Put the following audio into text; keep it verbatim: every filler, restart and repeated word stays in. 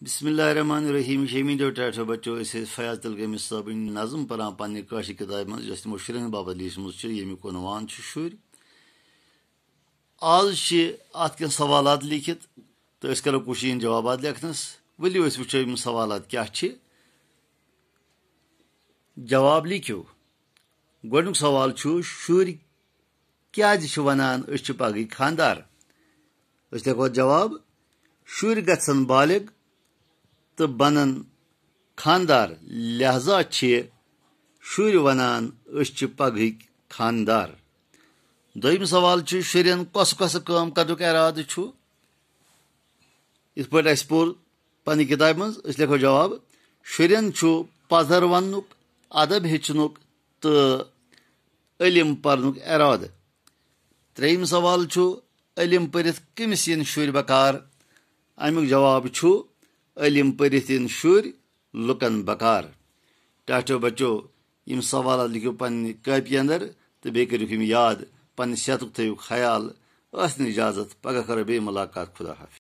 بسم اللہ الرحمن الرحیم۔ شیمی جو ٹاٹھو بچو، أسۍ ٲسۍ فیاض تلگٲمی صٲبٕنۍ نظم پران پننہِ کٲشرِ کِتابہِ منٛز، یۄس تِمو شُرٮ۪ن باپتھ لیٖچھمٕژ چھِ، ییٚمیُک عنوان چھُ شُرۍ۔ آز چھِ اتھ کینٛہہ سوالات لیکھِتھ تہٕ أسۍ کرو کوٗشِش یِم جوابات لیکھنس۔ ؤلِو أسۍ وٕچھو یِم سوالات کیٛاہ چھِ۔ جواب لیکھِو۔ گۄڈٕنیُک سوال چھُ، شُرۍ کیٛازِ چھِ ونان أسۍ چھِ پگہٕکۍ خانٛدار؟ أسۍ لیکھو جواب، شُرۍ گژھن بالغ تہٕ بنن خانٛدار، لہذا چھِ شُرۍ ونان أسۍ چھِ پگہٕکۍ خانٛدار۔ دوٚیِم سوال چھُ، شُرٮ۪ن کۄس کۄس کٲم کرنُک ارادٕ چھُ؟ یِتھ پٲٹھۍ اَسہِ پوٚر پننہِ کِتابہِ منٛز، أسۍ لیکھو جواب، شُرٮ۪ن چھُ پزر وننُک، ادب ہیٚچھنُک تہٕ علم پرنُک ارادٕ۔ ترٛیٚیِم سوال چھُ، علم پٔرِتھ کٔمِس یِن شُرۍ بکار؟ اَمیُک جواب چھُ، علم پٔرِتھ یِن شُرۍ لُکن بکار۔ ٹاٹھیو بچو، یِم سوالات لیکھِو پننہِ کٲپی اندر تہٕ بیٚیہِ کٔرِو یِم یاد۔ پننہِ صحتُک تھٲیِو خیال۔ ٲسِن اجازت، پگاہ کرو بیٚیہِ مُلاقات۔ خدا حافظ۔